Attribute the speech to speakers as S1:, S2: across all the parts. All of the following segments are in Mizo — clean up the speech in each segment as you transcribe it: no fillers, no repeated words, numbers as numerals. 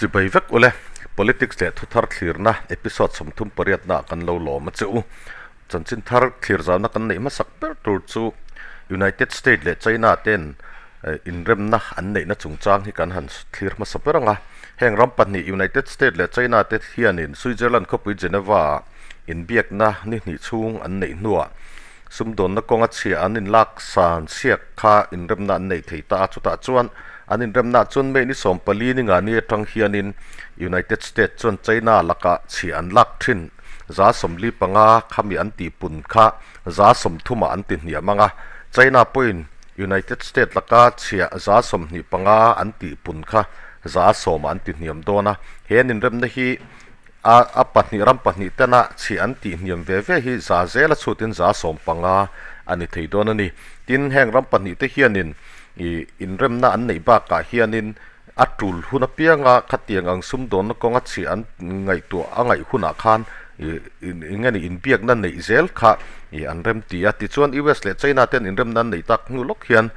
S1: Chibai vek ule, Politics leh thuthar thlirna episode 38 naah kan lo lawm a che u. Chanchin thar thlir zauhna kan neih hmasak ber tur chu United State leh China ten inremna an neihna chungchang hi kan han thlir hmasa ber ang a. Heng ram pahnih United State leh China te hianin Switzerland khawpui Geneva ah inbiakna ni hnih chhung an neih hnuah sumdawnna kawnga chhia an inlak san chhiak kha inremna an nei thei ta a. Chutah chuan an inremnaah chuan May ni 14 ni ngani atang hianin United State chuan China lakah chhia an lak thin. 45 khami an tihpun kha 30 ah an ti hniam ang a, China pawhin United State laka chhiah 25 an tihpun kha 10 ah an ti hniam dawn a. He an inremna hi a a pahnih ram pahnih tena chhiah an tih hniam ve ve hi za zela chhutin 15 a ni thei dawn a ni. Tin, heng ram pahnih te hianin ih inremna an neih bakah hianin A tul hun apianga khatiang ang sumdawnna kawnga chhiah an ngaihtuah a ngaih hunah khan eng nge ni inbiakna neih zel kha an rem ti a. Tichuan US leh China ten inremna an neih tak hnu lawk hian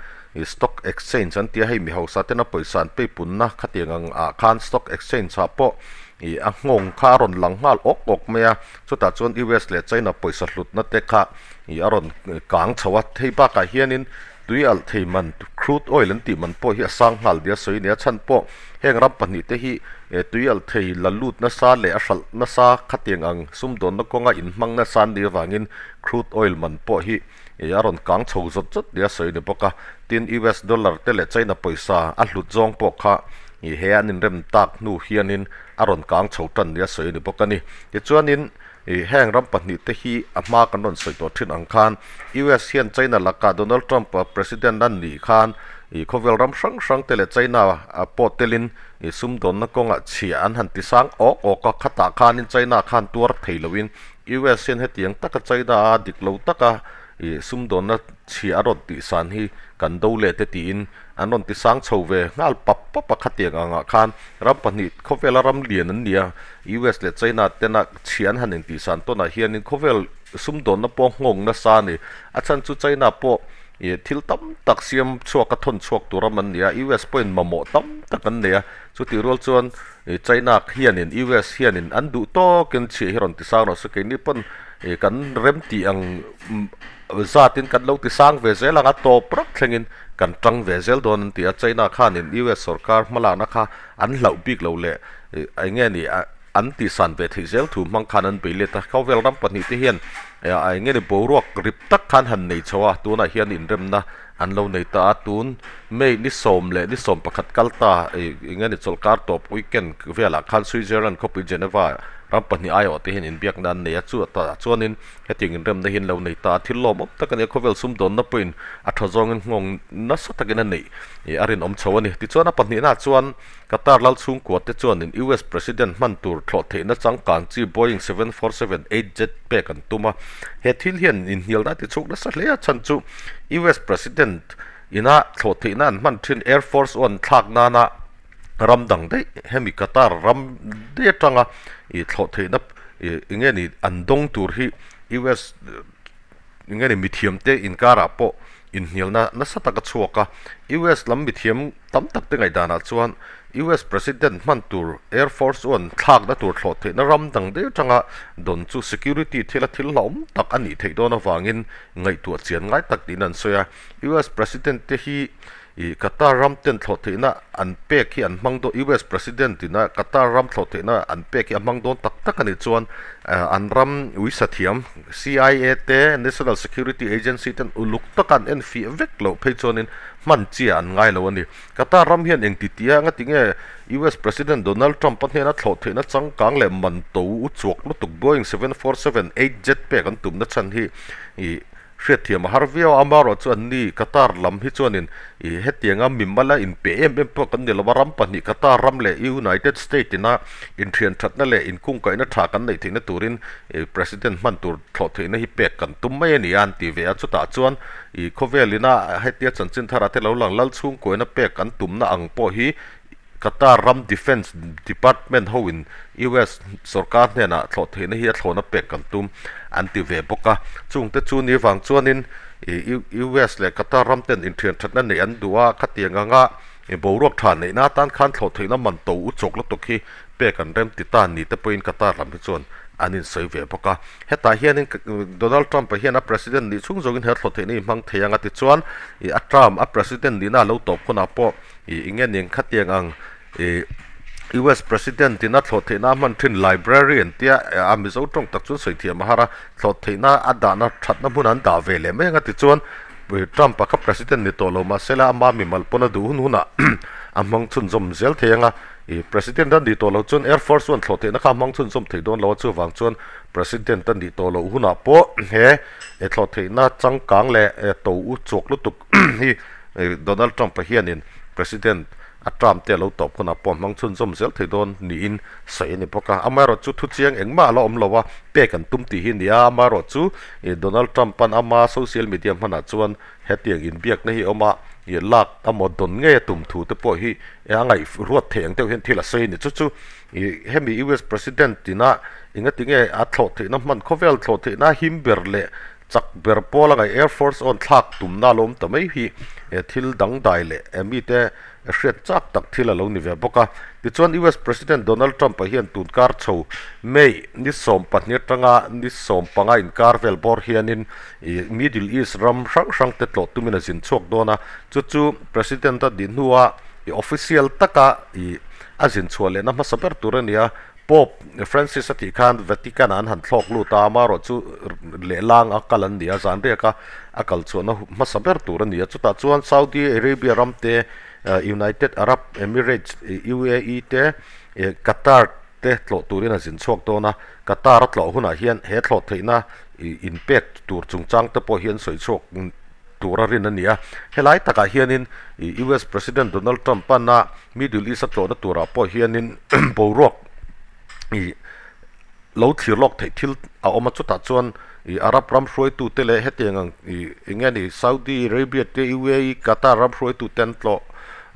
S1: stock exchange an ti a, hei mi hausa tena pawisa an peipunna khatiang ang ah khan stock exchange ah pawh a nghawng kha a rawn lang nghal awk awk mai a. Chutah chuan US leh China pawisa hlutna te kha a rawn kang chho a, hei bakah hianin Tui alh thei man, crude oil an tih man pawh hi a sang nghal nia sawi a ni a, chhan pawh heng ram pahnih te hi tui alh thei la lut nasa leh a hralh nasa khatiang ang sumdawnna kawnga inhmang nasa an nih avangin crude oil man pawh hi a rawn kang chho zawt zawt nia sawi a ni bawk a. Tin, US dollar te leh China pawisa a hlut zawng pawh kha he an inrem tak hnu hianin a rawn kang chho tan nia sawi a ni bawk a ni. Tichuanin. Ih, heng ram pahnih te hi a hma kan rawn sawi tawh thin ang khan US hian China lakah Donald Trump President a nih khan ih khawvel ram hrang hrang te leh China pawh telin ih sumdawnna kawngah chhiah an han ti sang awk awk a, khatah khanin China khan tuar thei loin US hian hetiang taka China a dik lo taka ih sumdawnna chhiah a rawn tih san hi kan do leh te tiin an rawn ti sang chho ve nghal pap pap a, khatiang angah khan ram pahnih khawvela ram lian an ni a. US leh China tena chhia an han intihsan tawnah hianin khawvel sumdawnna pawh nghawng nasa a ni. A chhan chu China pawh ih thil tam tak siam chhuak a thawn chhuak tur ram an ni a, US pawhin mamawh tam tak an nei a. Chutih rual chuan ih China hianin US hianin an duh tawkin chhia hi rawn tisang rawh se keini pawn ih kan rem tih ang zatin kan lo tisang ve zel ang a tawp rak thlengin kan tang ve zel dawn an ti a. China khanin US sorkar hmalakna kha an hlauh bik lo leh eng nge ni an tihsan ve theih zel thu hmang khan an bei let a, khawvel ram pahnih te hian eng nge ni boruak rip tak khan han nei chho a, tunah hian inremna an lo nei ta a, tun May ni sawm leh ni sawm pakhat kal ta eng nge ni chawlhkar tawp weekend velah khan Switzerland khawpui Geneva ram pahnih aiawh te hian inbiakna an nei a, chu tah chuanin Hetiang inremna hi an lo nei ta a, thil lawmawm tak a ni a, khawvel sumdawnna pawhin a tha zawngin nghawng nasa takin a neih a rinawm chho a ni. Tichuan a pahnihnaah chuan Qatar lal chhungkua te chuanin US President hman tur thlawh theihna changkang chi Boeing 747-8 jet pek an tum a, he thil hian inhnialna a ti chhuk nasa hle a, chhan chu US President ina thlawh theihna an hman thin Air Force One thlak nana ram dang daih hemi Qatar ram daih atanga ih thlawh theihna ih eng nge ni an dawng tur hi US eng nge ni mithiam te inkarah pawh inhnialna nasa tak a chhuak a, US lam mithiam tam tak te ngaihdanah chuan US President hman tur Air Force One thlakna tur thlawh theihna ram dang daih atanga dawn chu security thila thil hlauhawm tak a nih theih dawn avangin ngaihtuah chian ngai tak niin an sawi a, US President te hi Ih, Qatar ram ten thlawh theihna an pek hi an hmang dawn, US President ina Qatar ram thlawh theihna an pek hi a hmang dawn tak tak a nih chuan an ram uisa thiam CIA te, National Security Agency ten uluk taka an enfiah vek loh phei chuanin hman chia an ngai lo a ni. Qatar ram hian engti tia anga tinge US President Donald Trump a hnena thlawh theihna changkang leh man to u chuak lutuk Boeing 747-8 jet pek an tumna chhan hi ih, Hriatthiam a har viau a, amaherawh chu anni Qatar lam hi chuanin ih hetianga mimala inpe em em pawh kan ni lo a, ram pahnih Qatar ram leh United State ina inthian thatna leh inkungkaihna tha kan neih theihna turin ih President hman tur thlawh theihna hi pek kan tum mai a ni a an ti ve a, chutah chuan ih khawvel ina hetia chanchin thar ah te lo lang lal chhungkuaina pek an tumna ang pawh hi Qatar ram Defence Department hoin US sorkar hnenah thlawh theihna hi a thlawhna pek kan tum an ti ve bawk a. Chungte chu ni vang chuanin US leh Qatar ram ten inthian thatna neih an duh a, khatiang anga Boruak tha neihna atan khan thlawh theihna man to u chawk lutuk hi pek an rem ti ta ni te pawhin Qatar lam hi chuan an insawi ve bawk a. Hetah hianin Donald Trump-a hian a president nih chhung zawngin he thlawh theihna hi hmang thei ang a ti chuan a term a president nihna a lo tawp hunah pawh ih enge ning khatiang ang ih US president in a thlawh theihna a hman thin library an tia a Mizo tawng tak chuan sawi thiam a har a, thlawh theihna a dahna thatna hmun an dah ve leh mai ang a ti chuan Trump-a kha president ni tawh lo mahsela ama mimal pawn a duh hun hunah a hmang chhunzawm zel thei ang a, ih president a nih tawh loh chuan Air Force One thlawh theihna kha a hmang chhunzawm thei dawn lo a, chuvang chuan president a nih tawh loh hunah pawh he thlawh theihna changkang leh to u chhuak lutuk hi Donald Trump-a hianin president a term te a lo tawp hunah pawh a hmang chhunzawm zel thei dawn niin sawi a ni bawk a. Amaherawhchu thu chiang engmah a la awm lo a, pek an tum tih hi a ni a, amaherawhchu Donald Trump-a'n ama social media hmanah chuan hetiang inbiakna hi a awm a, lak emaw dawn ngei a tum thu te pawh hi a ngaihruat theih ang deuh hian thil a sawi a ni. Chu chu hemi US President ina engatinge a thlawh theihna hman khawvel thlawh theihna him ber leh Chak ber pawl a ngaih Air Force One thlak tumna a lo awm ta mai hi thil dangdai leh mite hriat chak tak thil a lo ni ve bawk a. Tichuan US President Donald Trump-a hian tun kar chho May ni 12 atanga ni 15 inkar vel bawr hianin Middle East ram hrang hrang te tlawh tumin a zin chhuak dawn a. Chu chu President a dih hnua official taka a zin chhuah lehna hmasa ber tur a ni a. Pope Francis a tih khan Vatican ah an han thlawk lut a, amaherawh chu lehlang a kal an ni a, zan riak a a kal chhuahna hmasa ber tur a ni a. Chutah chuan Saudi Arabia ram te, United Arab Emirates, UAE te, Qatar te tlawh turin a zin chhuak dawn a. Qatar a tlawh hunah hian he thlawh theihna inpek tur chungchang te pawh hi an sawi chhuak tur a rin a ni a. Helai takah hianin US President Donald Trump pana Middle East a tlawhna turah pawh hianin boruak ih lo thlir lawk theih thil a awm a, chutah chuan ih Arab ram hruaitute leh hetiang ang ih eng nge ni Saudi Arabia te UAE Qatar ram hruaitute an tlawh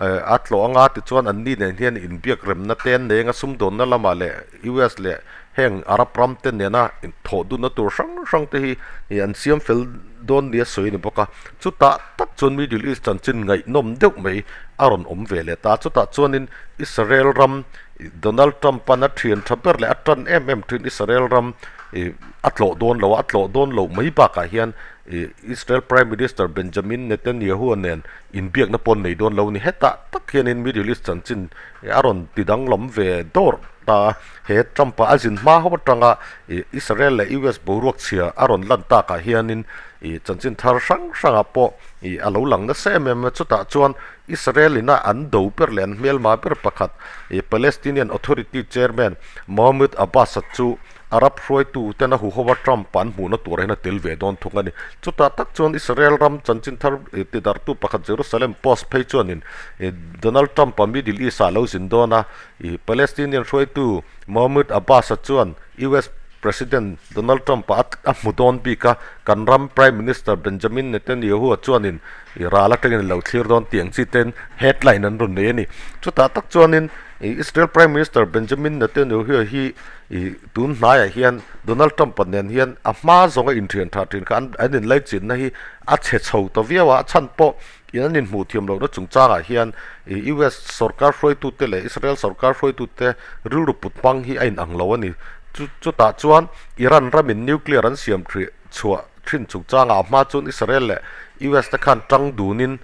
S1: eh a tlawh anga tichuan an ni nen hian inbiak remna te an nei anga sumdawnna lamah leh US leh heng Arab ram te nena thawh dunna tur hrang hrang te hi ih an siam fel dawn nia sawi a ni bawk a, chutah tak chuan Middle East chanchin ngaihnawm deuh mai a rawn awm ve leh ta. Chutah chuanin Israel ram Donald Trump-a'n a thian tha ber leh a tan em em thin Israel ram ih a tlawh dawn lo a, a tlawh dawn loh mai bakah hian ih Israel Prime Minister Benjamin Netanyahu-a nen inbiakna pawh an nei dawn lo a ni. Hetah tak hianin Middle East chanchin a rawn ti danglam ve dawr ta a, he Trump-a a zin hma ho atanga ih Israel leh US boruak chhia a rawn lan takah hianin ih chanchin thar hrang hrangah pawh ih a lo lang nasa em em a, chutah chuan Israel ina an do ber leh an hmelma ber pakhat ih Palestinian Authority Chairman Mahmoud Abbas-a chu Arab hruaitu ten a huho a Trump an hmuhna turah hian a tel ve dawn thung a ni. Chutah tak chuan Israel ram chanchin thar ih tidarhtu pakhat Jerusalem Post phei chuanin ih Donald Trump-a Middle East-ah a lo zin dawn a, ih Palestinian hruaitu Mahmoud Abbas-a chuan US President Donald Trump-a a hmu dawn bik a, kan ram Prime Minister Benjamin Netanyahu-a chuanin i ral atangin a lo thlir dawn tih ang chi ten headline an rawn nei a ni. Chutah tak chuanin Israel Prime Minister Benjamin Netanyahu-a hi i tun hnaiah hian Donald Trump-a nen hian a hma zawnga inthian tha thin kha an inlaichinna hi a chhe chho ta viau a, a chhan pawh In an inhmuh thiam lohna chungchangah hian US sorkar hruaitute leh Israel sorkar hruaitute rilru put hmang hi a inang lo a ni. Chutah chuan Iran ramin nuclear an siam chhuah thin chungchangah a hma chuan Israel leh US te khan tang dunin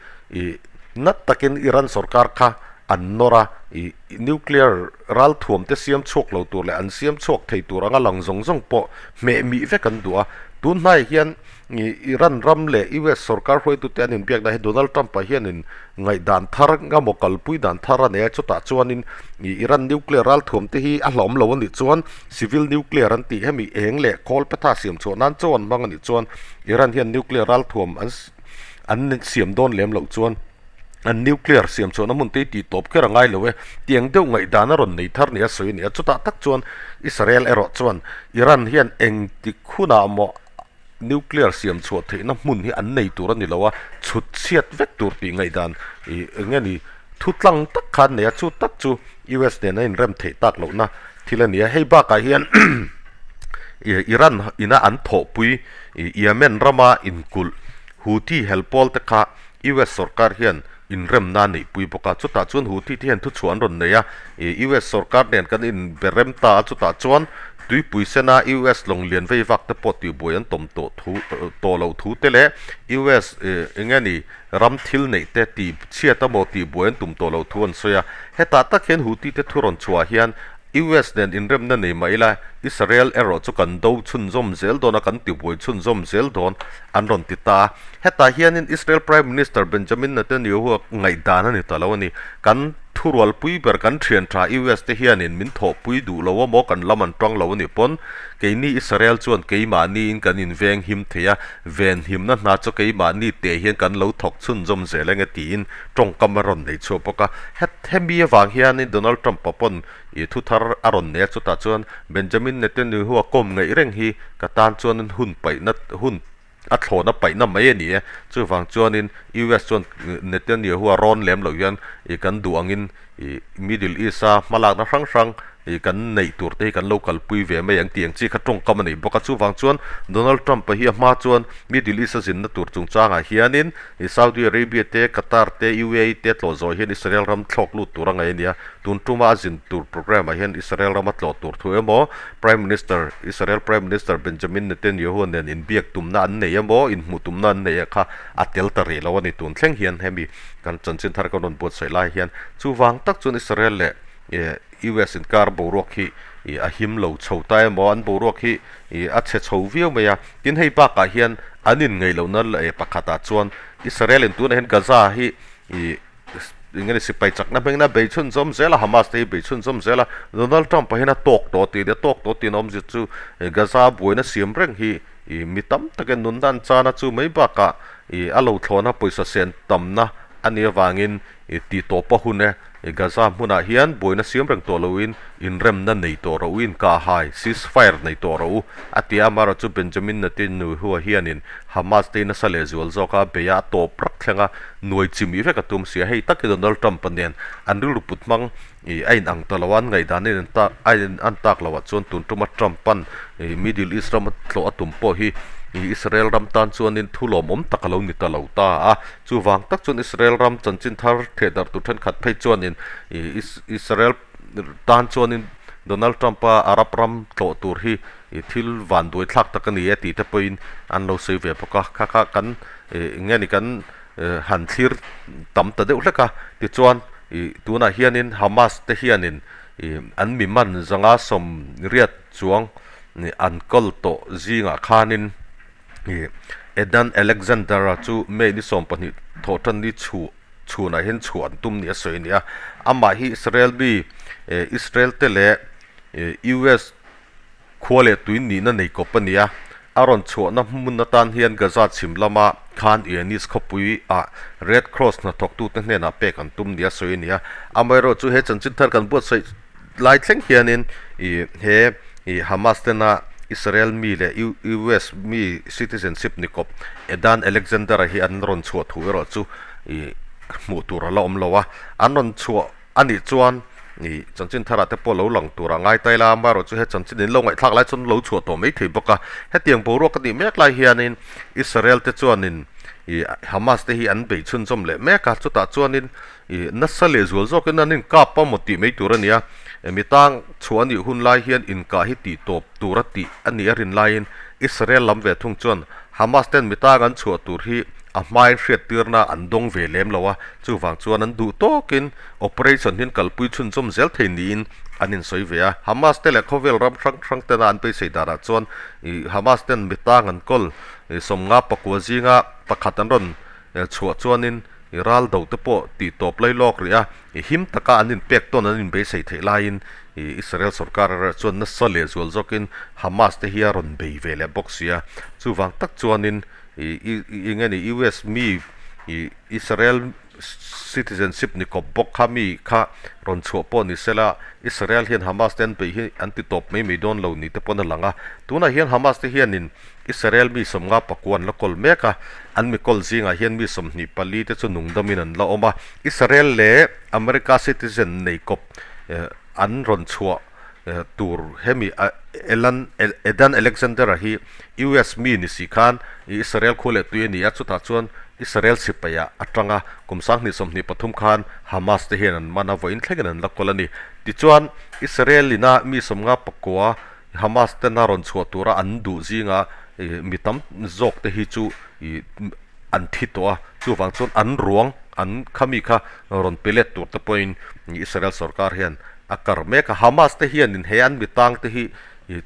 S1: nat takin Iran sorkar kha an nawr a, nuclear ralthuam te siam chhuak lo tur leh an siam chhuak thei tur anga lang zawng zawng pawh hmeh mih vek an duh a. Tun hnaiah hian Iran ram leh US sorkar hruaitute an inbiakna hi Donald Trump-a hianin ngaihdan thar nga maw kalpui dan thar a nei a, chutah chuanin Iran nuclear ralthuam te hi a hlauhawm lo a nih chuan civil nuclear an tih hemi eng leh khawl petha siam chhuah nan chaw an hmang a nih chuan Iran hian nuclear ralthuam an an siam dawn lem loh chuan an nuclear siam chhuahna hmun te hi tih tawp kher a ngai lo e tiang deuh ngaihdan a rawn nei thar nia sawi a ni a, chutah tak chuan Israel erawh chuan Iran hian engtik hunah maw Nuclear siam chhuah theihna hmun hi an nei tur a ni lo a, chhut chhiat vek tur tih ngaihdan ih eng nge ni thu tlang tak kha an nei a, chu tak chu US nen a inrem theih tak lohna thil a ni a. Hei bakah hian Iran ina an thawhpui ih Yemen rama inkulh Houthi helpawl te kha US sorkar hian. inremna a neihpui bawk a, chutah chuan Houthi te hian thuchhuah an rawn nei a, US sorkar nen kan inbe rem ta a, chutah chuan tuipui sena US lawng lian vei vak te pawh tihbuai an tawm tawh thu tawh loh thu te leh US eng nge ni ram thil neih te tih chhiat emaw tihbuai an tum tawh loh thu an sawi a, hetah tak hian Houthi te thu rawn chhuah hian US nen inremna nei mah ila Israel erawh chu kan do chhunzawm zel dawn a, kan tibuai chhunzawm zel dawn an rawn ti ta a. Hetah hianin Israel Prime Minister Benjamin Netanyahu-a ngaihdan a ni ta lo a ni. Kan thurualpui ber kan thian tha US te hianin min thawhpui duh lo a maw kan lam an tang lo a nih pawn keini Israel chuan keimahniin kan inveng him thei a, venhimna hna chu keimahni teh hian kan lo thawk chhunzawm zel enge tiin tawngkam a rawn nei chhuak bawk a. Hemi avang hianin Donald Trump-a pawn i thu thar a rawn nei a, chutah chuan Benjamin Netanyahu-a kawm ngaih reng hi ka tan chuanin hun paihna hun a thlawhna paihna mai a ni e. Chuvang chuanin US chuan Netanyahu-a rawn lem loh hian i kan duh angin i Middle East-a hmalakna hrang hrang i kan neih tur te hi kan lo kalpui ve mai ang tih ang chi kha tawngkam a nei bawk a. Chuvang chuan Donald Trump-a hi a hma chuan Middle East-a zinna tur chungchangah hianin i Saudi Arabia te, Qatar te, UAE te tlawh zawh hian Israel ram thlawk lut tur a ngaih a ni a. Tun tuma a zin tur programme-ah hian Israel rama tlawh tur thu emaw, Prime Minister, Israel Prime Minister Benjamin Netanyahu nen inbiak tumna an nei emaw, inhmuh tumna an nei kha a tel ta rih lo a ni. Tun thleng hian hemi kan chanchin thar kan rawn buatsaih lai hian chuvang tak chuan Israel leh US inkar boruak hi a him lo chho ta emaw, an boruak hi a chhe chho viau mai a. Tin hei bakah hian an inngeih lohna leh pakhatah chuan Israel in tunah hian Gaza hi Engemaw sipai chakna hmingin a bei chhunzawm zel a, Hamas te hi bei chhunzawm zel a, Donald Trump a hian a tawk tawh tih a tawk tawh tih a awmzia chu Gaza buaina siam reng hi ih mi tam takin nunna an chan a, chu mai bakah ih a lo thlawhna pawisa sen tamna a nih avangin ih tih tawp a hun e, Gaza hmunah hian buaina siam reng tawh loin inremna nei tawh rawh u, inkahhai, ceasefire, nei tawh rawh u a ti a, amaherawhchu chu Benjamin Netanyahu-a hianin Hamas te hi nasa lehzual zawka bei a, a tawp rak thleng a. Nuai chimih vek a tum sia, hei tak hi Donald Trump-a nen an rilru put hmang ih a inang ta lo a, an ngaihdan a in tak a in an tak loh ah chuan tun tuma Trump-a'n ih Middle East rama tlawh a tum pawh hi ih Israel ram tan chuanin thu lawmawm tak a lo ni ta lo ta a, chuvang tak chuan Israel ram chanchin thar thehdarh tur thenkhat phei chuanin ih Israel tan chuanin Donald Trump-a Arab ram tlawh tur hi ih thil vanduai thlak tak a ni e tih te pawhin an lo sawi ve bawk a, kha kha kan ih nge ni kan han thlir tam ta deuh hlek a, tichuan ih tunah hianin Hamas te hianin ih an mi man zanga sawm riat chuang an kawl tawh zingah khanin ih Edan Alexander-a chu May ni 20 thawh tan ni chhuh chhunah hian chhuah an tum ni a sawi a ni a, amah hi Israel mi Israel te leh US Khua leh tui nihna nei kawp a ni a, a rawn chhuahna hmun atan hian Gaza chhim lama Khan Younis khawpui ah Red Cross hnathawktute hnenah pek an tum nia sawi a ni a. Amaherawhchu chu he chanchin thar kan buatsaih lai thleng hianin ih he ih Hamas tena Israel mi leh US mi citizenship ni kawp Edan Alexander-a hi an rawn chhuah thu erawh chu ih hmuh tur a la awm lo a, an rawn chhuah A nih chuan ih chanchin tharah te pawh lo lang tur a ngai ta ila, amaherawh chu he chanchin in lo ngaihthlak lai chuan lo chhuah tawh mai thei bawk a. Hetiang boruak a nih mek lai hianin Israel te chuanin ih Hamas te hi an bei chhunzawm leh mek a, chutah chuanin ih nasa leh zual zawkin an inkap a maw tih mai tur a ni a. Mi tang chhuah a nih hun lai hian inkah hi tih tawp tur a tih a nih a rin laiin Israel lam ve thung chuan Hamas ten mi tang an chhuah tur hi a hmain hriattirna an dawng ve lem lo a, chuvang chuan an duh tawkin operation hian kalpui chhunzawm zel thei niin an insawi ve a. Hamas te leh khawvel ram hrang hrang tena an beisei danah chuan ih Hamas ten mi tang an kawl ih 50 pakua zinga pakhat an rawn chhuah chuanin ih ral do te pawh tih tawp lai lawk rih a, ih him taka an inpek tawn an inbeisei theih laiin ih Israel sorkar erawh chuan nasa leh zual zawkin Hamas te hi a rawn bei ve leh bawk si a. Chuvang tak chuanin ih ih eng nge ni US mi ih Israel citizenship ni kawp bawk kha mi kha rawn chhuah pawh ni sela Israel hian Hamas te an beih hi an ti tawp mai mai dawn lo ni te pawn a lang a. Tunah hian Hamas te hianin Israel mi 50 pakua an la kawl mek a, an mi kawl zingah hian mi 24 te chu nungdamin an la awm a. Israel leh America citizen nei kawp an rawn chhuah. tur hemi Elan Edan Alexander-a hi US mi ni si khan Israel khua leh tui a ni a, chutah chuan Israel sipaia atanga kum 2023 khan Hamas te hian an man a, vawiin thlengin an la kawl a ni. Tichuan, Israel ina mi 59 Hamas tena rawn chhuah tura an duh zinga mi tam zawk te hi chu an thi tawh a, chuvang chuan an ruang an khami kha rawn pe let tur te pawhin Israel sorkar hian a kar mek a. Hamas te hianin he an mi tang te hi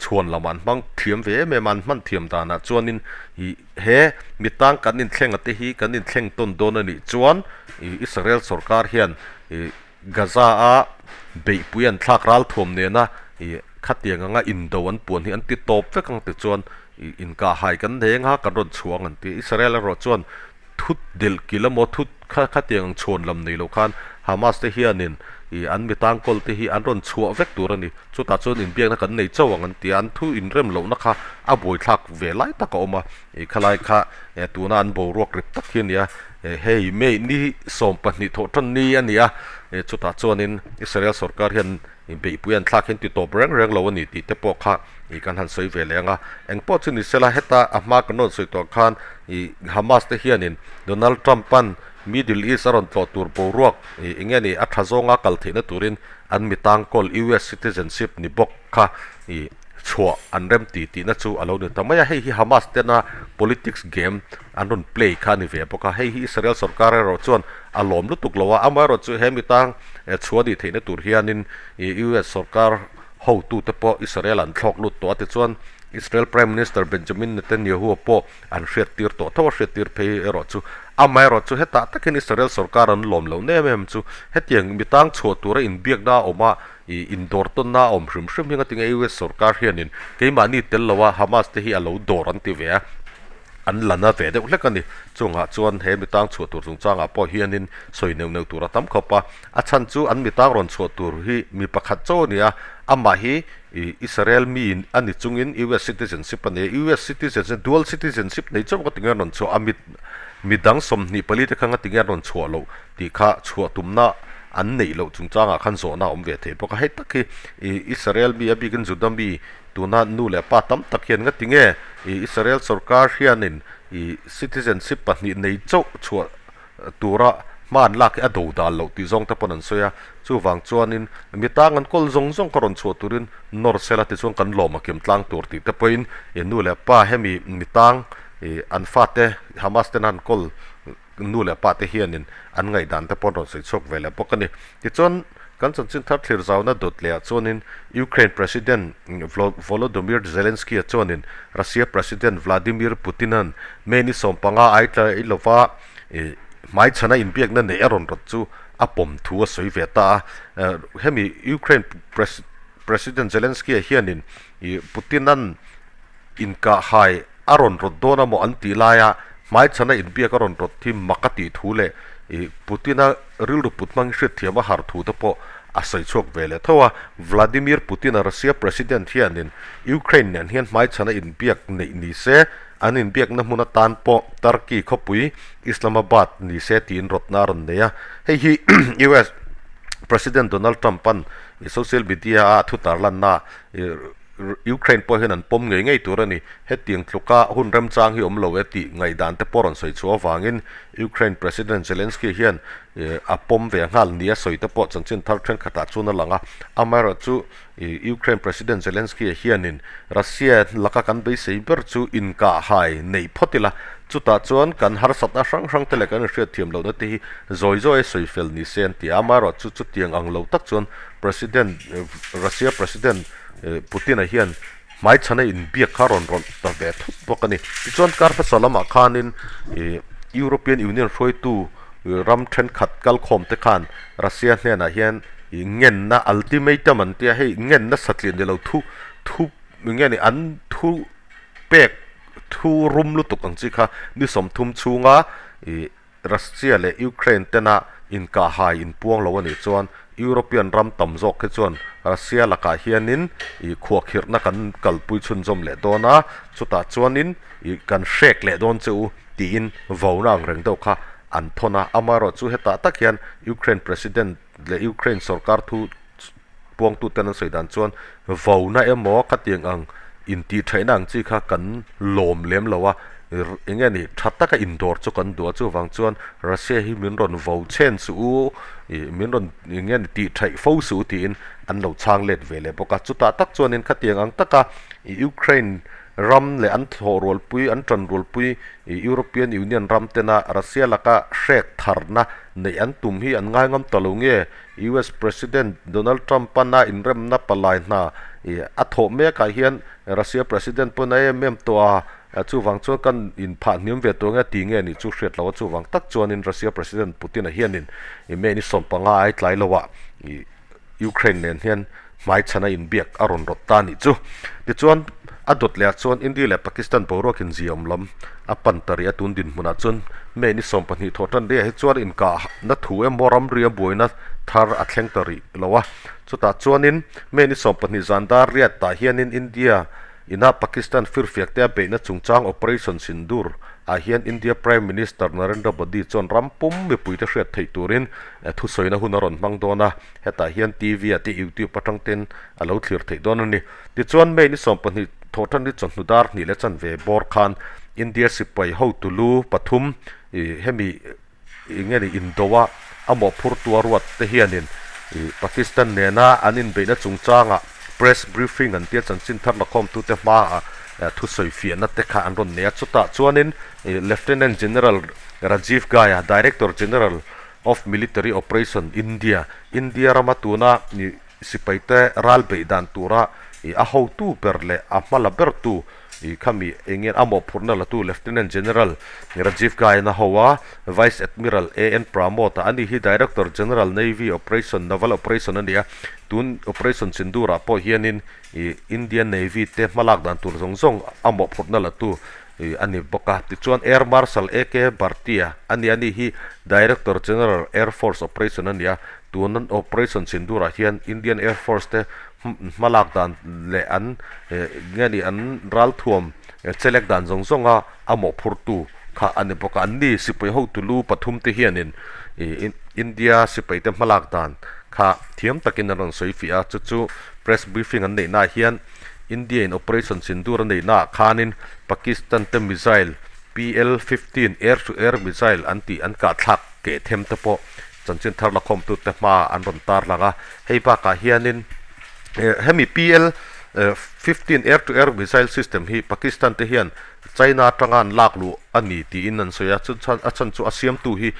S1: chhuan lamah an hmang thiam ve em em a, an hman thiam danah chuanin he mi tang kan inthleng a te hi kan inthleng tawn dawn a nih chuan Israel sorkar hian Gaza-a beihpui an thlak ralthuam nena khatiang anga indo an puan hi an ti tawp vek ang tichuan inkah hai kan nei anga kan rawn chhuah ang an ti. Israel erawh chuan thut delh kil emaw thut kha khatiang ang chhuan lam nei lo khan Hamas te hianin an mi tangkawl te hi an rawn chhuah vek tur a ni. Chutah chuan inbiakna kan nei chauh ang an ti a, an thu inrem lohna kha a buaithlak ve lai tak a awm a, khalai kha tuna an boruak rip tak hi a ni a. Hei May ni 12 thawh tan ni a ni a, chutah chuanin Israel sorkar hian beihpui an thlak hian ti tawp reng reng lo a ni tih te pawh kha kan han sawi ve leh ang a. Eng pawh chu ni sela heta a hma kan rawn sawi tawh khan Hamas te hianin Donald Trump-a'n Middle East a rawn tlawh tur boruak eng nge ni a tha zawnga kal theihna turin an mi tangkawl US citizenship ni bawk kha chhuah an rem ti tihna chu a lo ni ta mai a, hei hi Hamas tena politics game an rawn play kha a ni ve bawk a, hei hi Israel sorkar erawh chuan a lawm lutuk lo a, amaherawh chu he mi tang chhuah nih theihna tur hianin US sorkar hotute pawh Israel an thlawk lut tawh a, tichuan Israel Prime Minister Benjamin Netanyahu pawh an hriattir tawh tho a, hriattir phei erawh chu amaherawh chu hetah takin Israel sorkar an lawm loh na em em chu hetiang mi tang chhuah tura inbiakna a awm a, Ih indawr tawnna a awm hrim hrim hi ngatinge US sorkar hianin keimahni tel loa Hamas te hi a lo dawr an ti ve a, an la na ve deuh hlek a ni. Chungah chuan he mitang chhuah tur chungchangah pawh hianin sawi neuh neuh tur a tam khawp a, a chhan chu an mitang rawn chhuah tur hi mi pakhat chaw a ni a, amah hi ih Israel mi a ni chungin US citizenship a nei a, US citizenship dual citizenship nei chauh ngatinge an rawn chhuah a, mit midang 24 te kha ngatinge an rawn chhuah loh tih kha chhuah tumna an neih loh chungchangah khan zawhna a awm ve thei bawk a. Hei tak hi Israel mi a bikin Juda mi tuna nu leh pa tam tak hian ngati nge Israel sorkar hianin citizenship pahnih nei chauh chhuah tura hma an lak hi a do dal loh tih zawng te pawn an sawi a. Chuvang chuanin mi tang an kawl zawng zawng kha rawn chhuah turin nawr sela tichuan kan lawm a kim tlang tur tih te pawhin nu leh pa hemi mi tang an fate Hamas tena an kawl Nu leh pa te hianin an ngaihdan te pawh an rawn sawi chhuak ve leh bawk a ni. Tichuan, kan chanchin thar thlir zauna dawt lehah chuanin Ukraine President Volodymyr Zelensky-a chuanin Russia President Vladimir Putin-a'n May ni 15 ai tlai lova hmaichhana inbiakna neih a rawn rawt chu a pawm thu a sawi ve ta a. Hemi Ukraine President Zelensky-a hianin Putin-a'n inkahhai a rawn rawt dawn a maw an tih laia hmaichhana inbiak a rawn rawt hi mak a tih thu leh Putin-a rilru put hmang hi hriatthiam a har thu te pawh a sawi chhuak ve leh tho a. Vladimir Putin-a Russia President hianin Ukraine nen hian hmaichhana inbiak neih ni se, an inbiakna hmun atan pawh Turkey khawpui Islamabad ni se tiin rawtna a rawn nei a. Hei hi US President Donald Trump-a'n social media-a thu tarlanna Ukraine pawh hian an pawm ngei ngei tur a ni. Hetiang tluka hun remchang hi awm lo e tih ngaihdan te pawh rawn sawi chhuah avangin Ukraine President Zelensky hian a pawm ve nghal nia sawi te pawh chanchin thar thenkhatah chuan a lang a. Amaherawhchu Ukraine President Zelensky-a hianin Russia laka kan beisei ber chu inkahhai neih phawt ila, chutah chuan kan harsatna hrang hrang te leh kan inhriatthiam lohna te hi zawi zawi sawi fel ni se an ti a. Amaherawhchu chutiang ang lo tak chuan President Russia President Putin-a hian hmaichhana inbiak kha rawn rawlh ta ve thut bawk a ni. Tichuan kar hmasa lamah khanin European Union hruaitu ram thenkhat kalkhawm te khan Russia hnenah hian ngenna ultimatum an tia hei ngenna satliah ni lo thu thu nge ni an thu pek thu rum lutuk ang chi kha ni 30 chhunga Russia leh Ukraine tena inkahhai inpuang lo a nih chuan European ram tam zawk hi chuan Russia lakah hianin ih khuahkhirhna kan kalpui chhunzawm leh dawn a, chutah chuanin ih kan hrek leh dawn che u tiin vauna ang reng deuh kha an thawn a. Amaherawhchu hetah tak hian Ukraine President leh Ukraine sorkar thu. Puangtuten an sawi dan chuan vauna emaw khatiang ang intihtheihna ang chi kha kan lawm lem lo a, eng nge ni tha taka indawr chu kan duh a, chuvang chuan Russia hi min rawn vo chhen suh u, ih min rawn eng nge ni tihtheih fo suh u tiin an lo chhang let ve leh bawk a. Chutah tak chuanin khatiang ang taka Ukraine ram leh an thlawh rualpui, an tan rualpui European Union ram tena Russia laka hrek tharna neih an tum hi an ngaingam ta lo nge? US President Donald Trump ana inremna palai hna a thawh mekah hian Russia President pawn a em em tawh a, chuvang chuan kan inphah hniam ve tawh nge ti nge nih chu hriat loh a, chuvang tak chuanin Russia President Putin-a hianin May ni 15 ai tlai loah Ukraine nen hian hmaichhana inbiak a rawn rawt ta a nih chu. Tichuan, a dawt lehah chuan India leh Pakistan boruak inziaawm lam a pan ta rih a, tun dinhmunah chuan May ni 20 thawh tan rihah hi chuan inkahna thu emaw ramria buaina thar a thleng ta rih lo a. Chutah chuanin May ni 20 zan dar riatah hianin India ina Pakistan firfiak te a beihna chungchang Operation Sindoor ah hian India Prime Minister Narendra Modi chuan ram pum mipuite hriat theih turin Thusawina hun a rawn hmang dawn a, hetah hian TV ah te YouTube atang ten a lo thlir theih dawn a ni. Tichuan May ni 20 thawhtan hi chawhnu dar hnih leh chanve bawr khan India sipai hotu lu pathum ih hemi ih nge ni indo a a mawhphurtu a ruat te hianin ih Pakistan nena an inbeihna chungchangah press briefing an tia chanchin thar lakhawmtute hmaah thusawi fiahna te kha an rawn nei a. Chutah chuanin ih Lieutenant General Rajiv Ghai-a Director General of Military Operation India, India rama tuna sipaite ral beih dan tura a hotu ber leh a hmala bertu khami eng nge a mawhphurhna latu Lieutenant General Rajiv Ghai-na ho a, Vice Admiral AN Pramod-a a ni hi Director General Navy Operation, Naval Operation a ni a, tun Operation Sindoor-ah pawh hianin Indian Navy te hmalak dan tur zawng zawng a mawhphurhna latu Ih a ni bawk a. Tichuan Air Marshal AK Bhartia a ni a ni hi Director General Air Force Operation a ni a, tun Operation Sindoor ah hian Indian Air Force te hmalak dan leh an nge ni an ralthuam chelek dan zawng zawng a a mawhphurtu kha a ni bawk a. An ni sipai hotu lu pathum te hianin ih India sipai te hmalak dan kha thiam takin an rawn sawi fiah a, chu chu press briefing an neih naah hian India in Operation Sindoor a neih naah khanin Pakistan te missile PL 15 air to air missile an tih an kah thlak keh them te pawh chanchin thar lakhawmtu te hmaah an rawn tar lang a. Hei bakah hianin hemi PL 15 air to air missile system hi Pakistan te hian China atanga an lak luh a ni tiin an sawi a, chuan a chhan chu a siamtu hi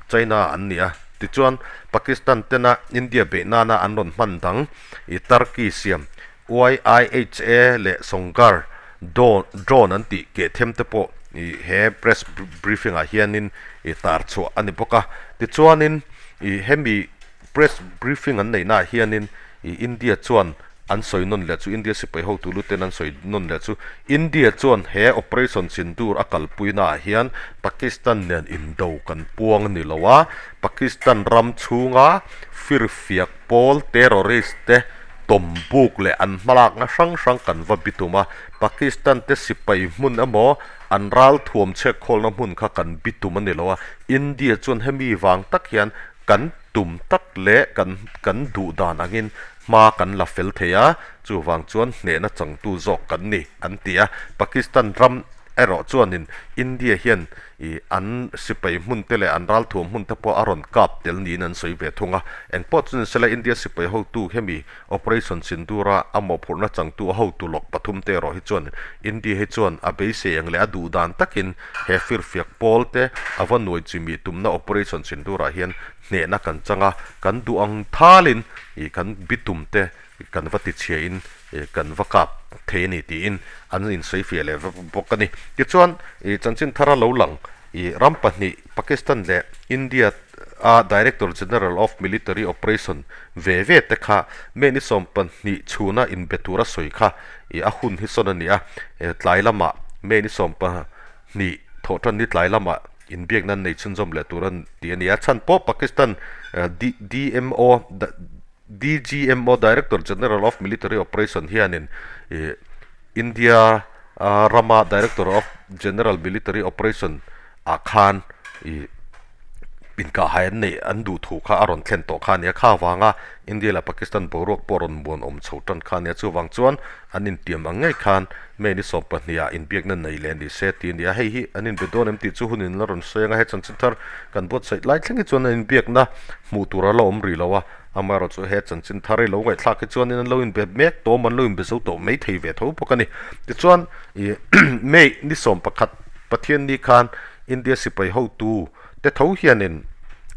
S1: China an ni a. Tichuan Pakistan tena India beih nana an rawn hman dang I Turkey siam YIHA leh Songar drone an tih keh them te pawh i he press briefing ah hianin i tar chhuah a ni bawk a. Tichuanin i hemi press briefing an neihna ah hianin i India chuan an sawi nawn leh chu India sipai hotu luten an sawi nawn leh chu India chuan he Operation Sindoor a kalpuina ah hian Pakistan nen indo kan puang a ni lo a, Pakistan ram chhunga firfiak Pawl terrorist te tawm buk leh an hmalakna hrang hrang kan va bitum a, Pakistan te sipai hmun emaw an ral thuam chhek khawlna hmun kha kan bitum a ni lo a, India chuan hemi vang tak hian kan tum tak leh kan kan duh dan angin hma kan la fel thei a, chuvang chuan hnehna changtu zawk kan ni an ti a, Pakistan ram erawh chuanin India hian Ih, an sipai hmun te leh an ralthuam hmun te pawh a rawn kap tel niin an sawi ve thung a. Engpawh chu nisela India sipai hotu hemi Operation Sindoor-a a mawhphurhna changtu a hotu lawk pathum te erawh hi chuan India hi chuan a beisei ang leh a duh dan takin he firfiak pawl te a va nuai chimih tumna Operation Sindoor-ah hian hnehna kan chang a, kan duh ang thalin ih kan bitum te kan va tichhiain kan va kap thei a ni tiin an insawifiah leh vek bawk a ni. Tichuan ih chanchin thara lo lang ih ram pahnih Pakistan leh India a Director General of Military Operation ve ve te kha May ni 20 chhuna inbe tura sawi kha ih a hun hi sawn a ni a, tlai lamah May ni 20 thawhtan ni tlai lamah inbiakna an nei chhunzawm leh tur a ti a ni a. Chhan pawh Pakistan DMO DGMO, Director General of Military Operation hianin India rama Director of General Military Operation ah khan ih Inkahhai an neih an duh thu kha a rawn thlen tawh kha a nia. Kha avanga India leh Pakistan boruak pawh rawn muan awm chho tan kha a nia. Chuvang chuan an intiam ang ngei khan May ni 12 ah inbiakna nei leh ni se tih a ni a. Hei hi an inbe dawn em tih chu hun in la rawn sawi ang a. He chanchin thar kan buatsaih lai thleng hi chuan an inbiakna hmuh tur a la awm rih lo a. Amaherawhchu he chanchin thar i lo ngaihthlak hi chuanin an lo inbe mek tawm an lo inbe zo tawh mai thei ve tho bawk a ni. Tichuan May ni 11 Pathianni khan India sipai hotu te tho hianin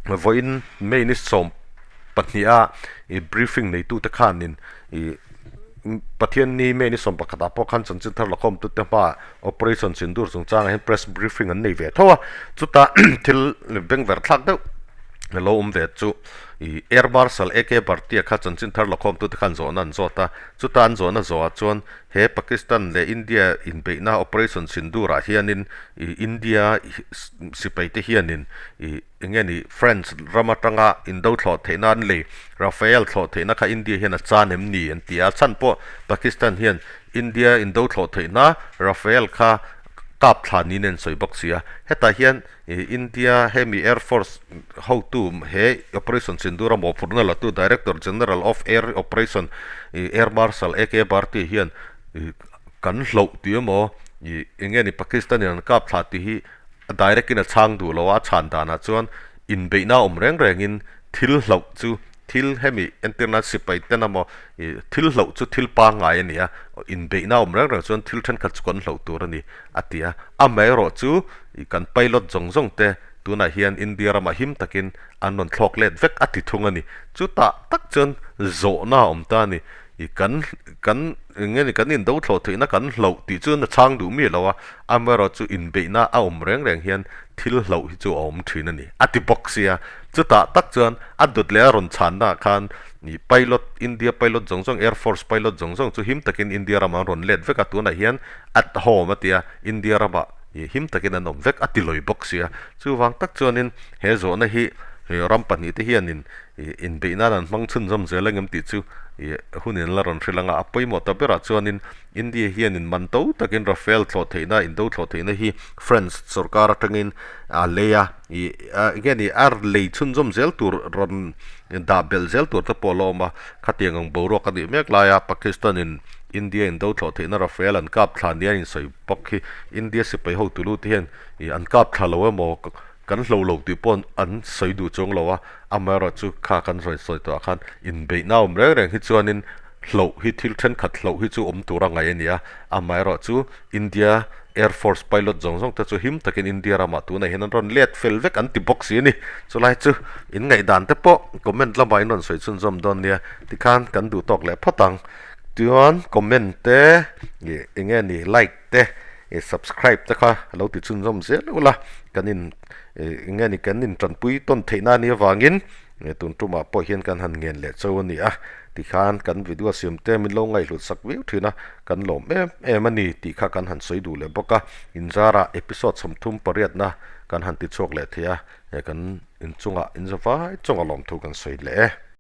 S1: vawiin May ni 12 a ih briefing neitute khanin ih Pathianni May ni 11 ah pawh khan chanchin thar lakhawmtute hmaah Operation Sindoor chungchangah hian press briefing an nei ve tho a, chutah thil bengver thlak deuh lo awm ve chu ih Air Marshal AK Bhartia kha chanchin thar lakhawmtute khan zawhna an zawt a, chutah an zawhna zawhah chuan He Pakistan leh India inbeihna Operation Sindoor ah hianin ih India sipai te hianin ih eng nge ni France ram atanga indo thlawh theihna an lei Rafale thlawh theihna kha India hian a chan em ni an ti a, chhan pawh Pakistan hian India indo thlawh theihna Rafale kha kap thla niin an sawi bawk si a, hetah hian India hemi Air Force hotu he Operation Sindoor a mawhphurhna la tu Director General of Air Operation Air Marshal AK Bharti hian kan hloh tih emaw eng nge ni Pakistan in an kap thlah tih hi a direct in a chhang duh lo a, a chhan danah chuan inbeihna awm reng rengin thil hloh chu Thil hemi entirna sipai ten emaw ih thil hloh chu thil pangngai a ni a, inbeihna awm reng reng chuan thil thenkhat chu kan hloh tur a ni a ti a. Amaherawh chu ih kan pilot zawng zawng te tunah hian India ramah him takin an rawn thlawk let vek a ti thung a ni. Chutah tak chuan zawhna a awm ta a ni. Ih kan kan eng nge ni kan indo thlawh theihna kan hloh tih chu na chhang duh miah lo a, amaherawh chu inbeihna a awm reng reng hian thil hloh hi chu a awm thin a ni a ti bawk sia. Chutah tak chuan a dawt leh a rawn chhanna ah khan ih pilot India pilot zawng zawng Air Force pilot zawng zawng chu him takin India ramah an rawn let vek a, tunah hian at home a tia India ramah ih him takin an awm vek a ti lawi bawk sia. Chuvang tak chuanin he zawhna hi ram pahnihte hianin Ih inbeih nan an hmang chhunzawm zel ang em tih chu ih hun in la rawn hrilh ang a, a pawimawh ta berah chuanin India hianin man to takin Rafale thlawh theihna indo thlawh theihna hi France sorkar atangin a lei a, ih enge ni a lei chhunzawm zel tur rawn dah belh zel tur te pawh a la awm a, khatiang ang boruak a nih mek laia Pakistan in India indo thlawh theihna Rafale an kap thla nia insawi bawk hi India sipai hotu lu te hian ih an kap thla lo emaw Kan hlo lo tih pawh an sawi duh chuang lo a, amaherawh chu kha kan rawn sawi tawh ah khan inbeihna awm reng reng hi chuanin hloh hi thil thenkhat hloh hi chu awm tur a ngaih a ni a, amaherawh chu India Air Force pilot zawng zawng te chu him takin India ramah tunah hian an rawn let fel vek an ti bawk si a ni. Chulai chu in ngaihdan te pawh comment lamah in rawn sawi chhunzawm dawn nia, tikhan kan duh tawk leh phawt ang. Chuan comment te ih eng nge ni like te ih subscribe te kha lo ti chhunzawm zel ula kan in ih eng nge ni kan in tanpui tawn theih na nih avangin ih tun tumah pawh hian kan han ngen leh chauh a ni a tikhan kan video siam te min lo ngaihhlut sak viau thin a kan lawm em em a ni tih kha kan han sawi duh leh bawk a inzarah episode 38 na kan han ti chhuak leh thei a he kan inchungah inzavai chunga lawmthu kan sawi leh e.